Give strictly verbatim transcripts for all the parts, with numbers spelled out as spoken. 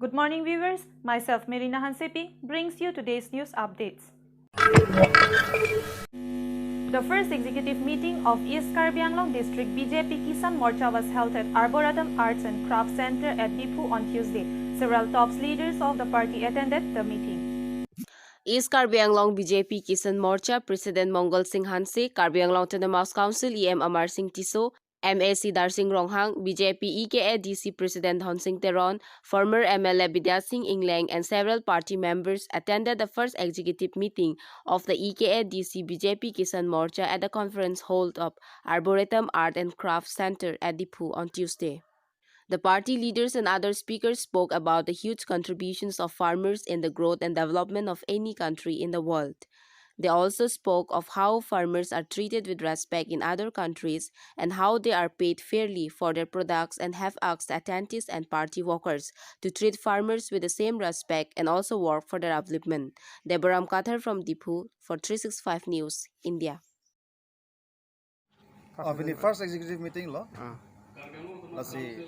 Good morning, viewers. Myself, Merina Hansepi, brings you today's news updates. The first executive meeting of East Karbi Anglong District B J P Kisan Morcha was held at Arboretum Arts and Crafts Center at Diphu on Tuesday. Several top leaders of the party attended the meeting. East Karbi Anglong B J P Kisan Morcha President Mongal Singh Hanse, Karbi Anglong Autonomous Council E M Amar Singh Tisso, M A C Darsing Ronghang, B J P E K A D C President Dhonsing Teron, former M L A Bidya Singh Engleng, and several party members attended the first executive meeting of the E K A D C B J P Kisan Morcha at the conference hall of Arboretum Art and Craft Center at Diphu on Tuesday. The party leaders and other speakers spoke about the huge contributions of farmers in the growth and development of any country in the world. They also spoke of how farmers are treated with respect in other countries and how they are paid fairly for their products, and have asked attendees and party workers to treat farmers with the same respect and also work for their upliftment. Debaram Kathar from Diphu for three six five News, India. Ah, pini first executive meeting lo. Ah. Lasi,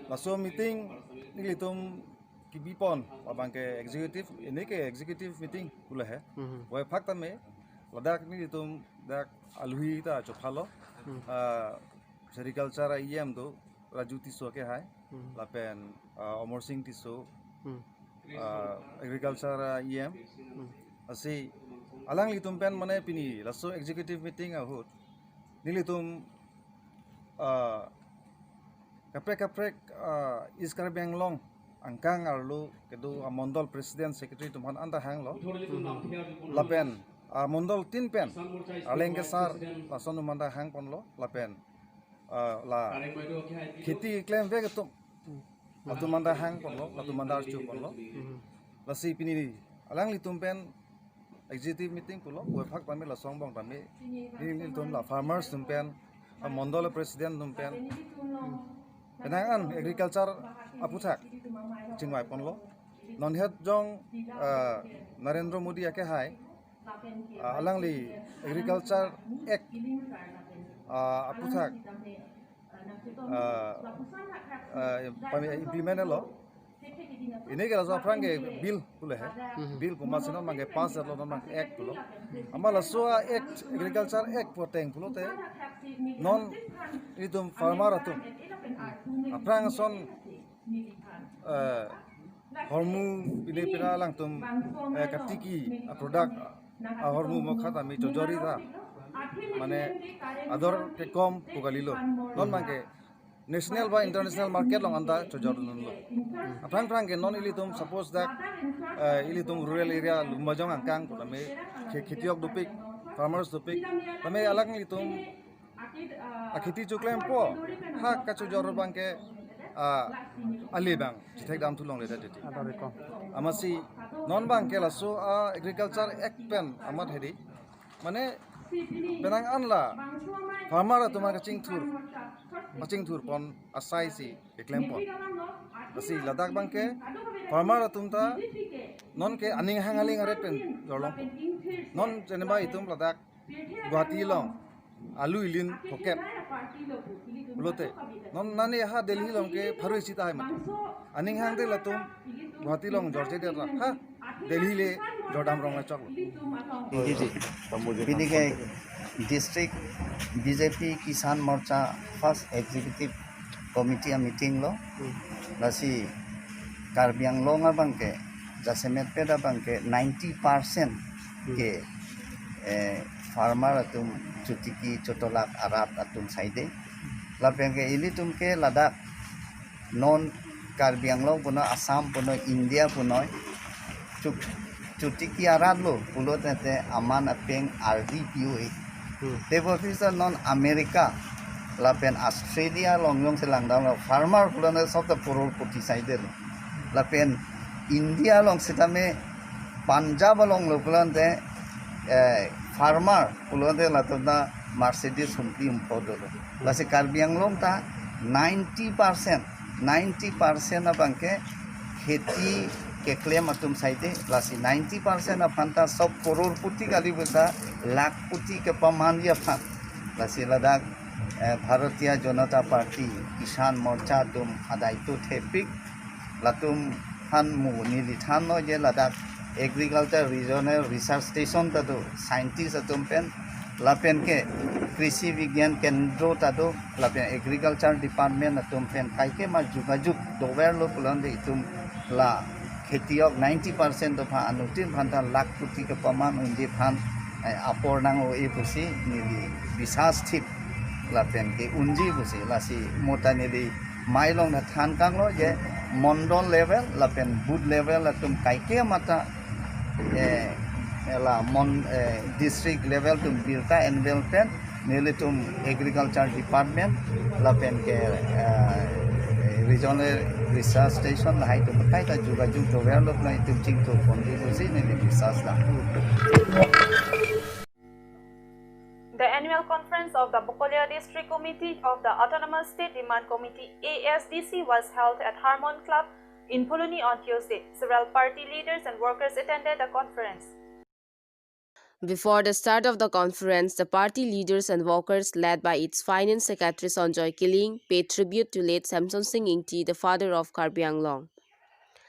laso meeting nelitum kebipon, labang ke executive, ini ke executive meeting pule he. Mhm. Wai phak tame, ladak nelitum dak aluhi ta chopha lo. Hmm. Ah, sericulture E M do, Raju Tisso ke hai. Hmm. Lapen, ah, Amar Singh Tisso. Hmm. Ah, agriculture, ah, E M. Hmm. Lasi, alanglitum pen mane pini, laso executive meeting ahut. Nelitum, ah, kaprek kaprek, ah, East Karbi Anglong angkang arlo kedo amondol president secretary atum aphan anta hanglo. Lapen, ah, mondol tin pen, Arleng Kesar, lason atum anta hangponlo, lapen, ah, la kheti klemvek atum, atum anta hangponlo, atum anta archuponlo. Lasi pini alanglitum pen executive meeting pulo, wai phak tame lason angbong tame, nelitum la farmers atum pen, la mondol president atum pen, penang an agriculture aputhak chingvaiponlo. Non het jong, ah, Narendra Modi ake hai, ah, alangli Agriculture Act, ah, aputhak, ah, ah, pami implement lo. Ini ke laso aphrang ke bill pule he. Mhm. Bill pu masi non abang ke pass lo, non abang ke act pulo. Amat laso a-act, Agriculture Act pu ateng pulote, non itum farmer atum aphrang ason, eh, ahormu pine pina alangtum, eh, katiki a-product ahormu mokha tame chojor-i ta, mane ador kekom pu kalilo. Non abang ke national ba international market along anta chojordunlo. Aphrang aphrang ke non ilitum suppose dak, eh, ilitum rural area Lumbajong angkang pu tame khe-, khetiok dopik, farmers dopik, tame alanglitum akheti choklempo, ha kachojor abang ke, ah, ale abang chethekdam thu longledet titi. Ador kekom. Amatsi non abang ke laso a-Agriculture Act pen amat hedi, mane penang an la farmer atum kachingthur, kachingthurpon asai si keklempon. Lasi ladak abang ke farmer atum ta non ke aning hang aling aret pen jorlong. Non jeneba itum ladak Guwahati along alu ilin phokep pulote, non nani ha Delhi along ke pharo isi tahai mati. Aning hang te latum Guwahati along jorjedet ra, ha Delhi le jordam rong lachok lo. Pini ke district B J P Kisan Morcha first executive committee a-meeting lo. Hmm. Lasi Karbi Anglong abang ke, jasemet pet abang ke ninety percent Hmm. ke, eh, farmer atum chotiki chotolak arat atum saide. Lapen ke ilitum ke ladak non Karbi Anglong punoi, Assam punoi, India punoi, chuk-, chotiki arat lo pulote te aman apeng ardi P O A. Hmm. Tebor pisa non America lapen Australia along jongsi langdamlo, farmer pulote sob ta crorepati saidelo. Lapen India along sitame Punjab along lo pulote, eh, farmer pulote latum ta Mercedes humpli humpho dolo. Lasi Karbi Anglong ta ninety percent, ninety percent abang ke kheti keklem atum saide, lasi ninety percent aphan ta sob crorepati kali puta lakhpati kepamanji aphan. Lasi ladak, eh, Bharatiya Janata Party, Kisan Morcha atum adai to thepik, Latum aphan mo neli thanlo je ladak Agriculture Regional Research Station ta do, scientist atum pen lapen ke Krishi Vigyan Kendro ta do, lapen Agriculture Department atum pen kaike ma jugajug doverlo pulote itum la khetiok ninety percent aphan anuttin aphan ta lakh koti kepaman unji aphan, eh, apor nang-o-e pusi neli bisas thip lapen ke unji pusi, lasi mo ta neli mai along ta than kanglo je mondol level lapen booth level atum kaike ma ta, eh, la mon, eh, district level atum birta envel pen nelitum Agriculture Department lapen ke, eh, Regional Research Station lahai atum kaita jugajug doverlo pulote itum chingthur ponji pusi neli bisas lang. The annual conference of the Bokolia District Committee of the Autonomous State Demand Committee, A S D C, was held at Harmon Club in Phuloni on Tuesday. Several party leaders and workers attended the conference. Before the start of the conference, the party leaders and workers, led by its Finance Secretary Sanjoy Killing, paid tribute to late Samson Singh Ingti, the father of Karbi Anglong.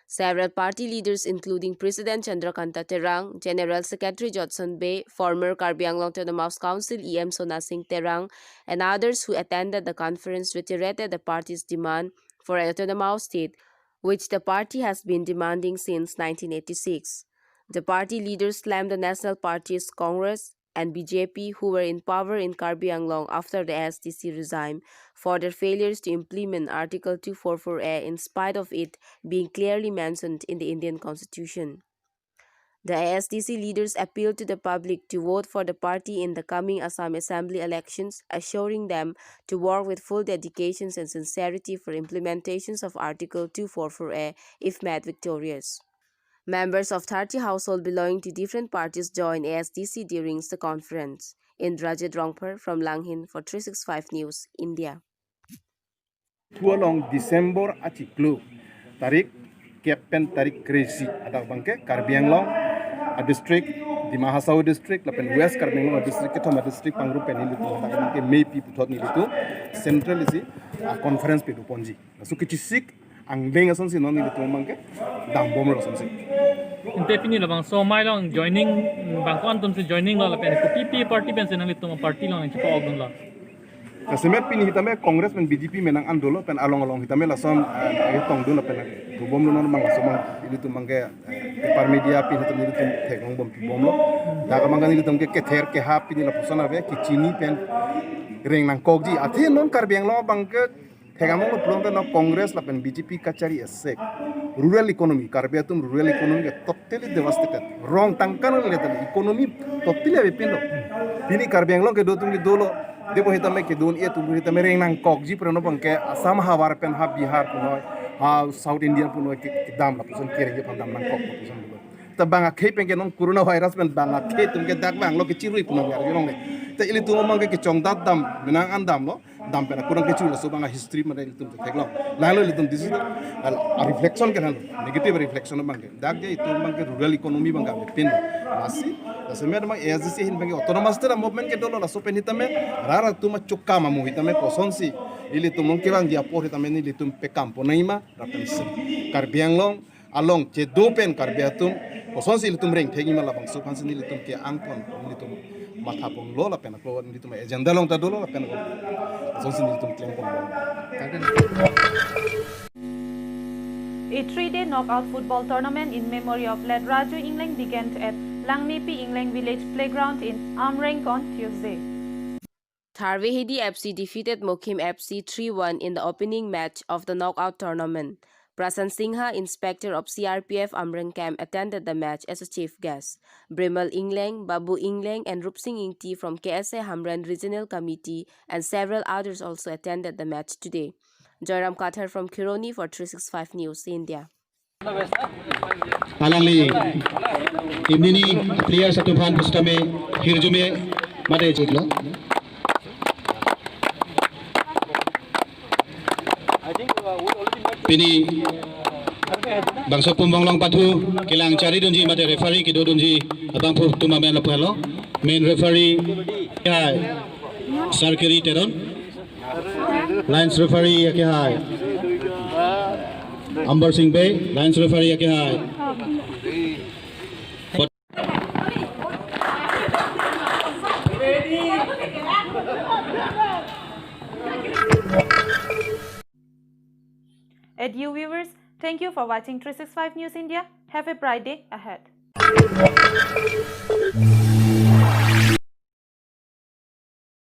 Several party leaders, including President Chandrakanta Terang, General Secretary Jotson Bey, former Karbi Anglong Autonomous Council E M Sona Singh Terang, and others who attended the conference, reiterated the party's demand for an autonomous state, which the party has been demanding since nineteen eighty-six. The party leaders slammed the national parties Congress and B J P, who were in power in Karbi Anglong after the A S D C regime, for their failures to implement Article two four four A in spite of it being clearly mentioned in the Indian Constitution. The A S D C leaders appealed to the public to vote for the party in the coming Assam Assembly elections, assuring them to work with full dedications and sincerity for implementations of Article two four four A if made victorious. Members of thirty households belonging to different parties joined A S D C during the conference. Indrajit Rongphar from Langhin for three six five News, India. Thu along December achiklo tarik kep pen tarik kre-isi adak abangke Karbi Anglong a district, Dima Hasao district lapen West Karbi Anglong a district, kethom a district pangrum pen nelitum adak abangke meipi puthot nelitum central isi a conference pado ponji. Laso kechesik angdeng asonsi non nelitum abangke dambomlo asonsi. Ante pini labangso amei along joining, bang ko-an atumsi joining lo lapen kopi-pi party pensi nanglitum party along nangchepa-okdunlo? Jasemet pini hitame Congress pen B J P menang an dolo pen along along hitame lason, eh, tongdun lapen dobomlo non abang laso abang ilitum abangke, eh, paper media pen hitam ilitum theklong bom pibomlo. Dak abangke ilitum ke kether kehap pini lapuson ave kechini pen reng nangkokji. Athe non Karbi Anglong abangke thek among lo pulote non Congress lapen B J P kachari esek. Rural economy, Karbi atum rural economy ke totally devastated. Rong tangka nang le tali economy totally avepinlo. Pini Karbi Anglong kedo atum ke dolo. Debo hitame kedun-e atum hitame reng nangkokji pura non abangke Assam havar pen ha Bihar punoi, ha South India punoi ke, kedam lapuson kerengji aphan dam nangkok lapuson dolo. Ta bang akhei pen ke non coronavirus pen bang akhei atum ke dak bang lo kechirui punoi arjulongle. Ta ilitum abangke kechongdat dam menang an damlo. Dam pen akurang kechu laso abang a history mane ilitum theklong. Lalo ilitum this is a, a reflection ke lalo. Negative reflection abangke. Dak je itum abangke rural economy abangke pin. Lasi, lasi me abang A S D C ahin abangke autonomous state movement ke dolo laso pen hitame. Rara atum achukam amu hitame kosonsi. Ilitum along kevangji apor hitame nelitum pekam ponai ma. Rapensi. Karbi Anglong along chedo pen Karbi atum kosonsi ilitum rengthekji ma labangso aphansi nelitum ke-angpon, nelitum mathaponlo lapen ako nelitum agenda along ta dolo lapen ako kosonsi nelitum klempon. A three-day knockout football tournament in memory of late Raju Engleng began at Langmepi Engleng Village Playground in Amreng on Tuesday. Tharve Hidi F C defeated Mokhim F C three one in the opening match of the knockout tournament. Prasan Singha, inspector of C R P F Amreng camp, attended the match as a chief guest. Brimal Engleng, Babu Engleng, and Rupsing Ingti from K S A Hamren Regional Committee and several others also attended the match today. Joyram Kathar from Kheroni for three six five News India. Alangli team nini players atum aphan pusitame hirjume mate chiklo. Pini bangso pumbong along pathu kelang charidunji mate referee kedodunji abangphu atum amen lapu helo. Main referee ya Sarkiri Teron. Lines referee ya ke hai. Amber Singh Bey, lines referee akehai. At you viewers, thank you for watching three six five News India. Have a bright day ahead.